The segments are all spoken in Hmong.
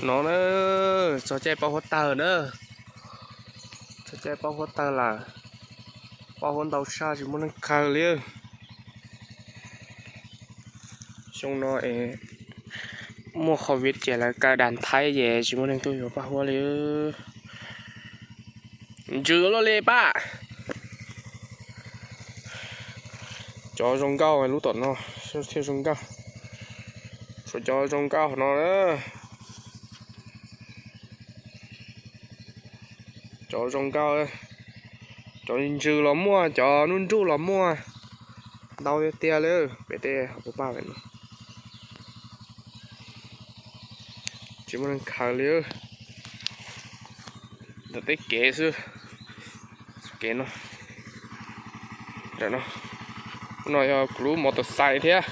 No na, txog caij paub huab tawg na, txog caij paub huab tawg lawm, paub huab ntau tshaj tsis muaj neeg khaws li. Xyoo no es muaj covid ces lawv kaw das Thaib ces tsis muaj neeg tuaj yuav paj huab li. Ntsws luaj li paj. Cov zoo nkauj lub tom no thiaj zoo nkauj. Suav cov zoo nkauj no na. Cov zoo nkauj, cov ntsws los muaj, cov nruj nruj los muaj. Ntau tiag tiag li pem tej hauv paus paj no. Tsis muaj neeg khaws li. Ntawm tej kev xwb. Kev no, no yog kuv lub mos tas xais thiab.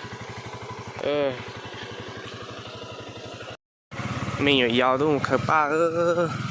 Me nyuam yaus tuaj mus khaws paj.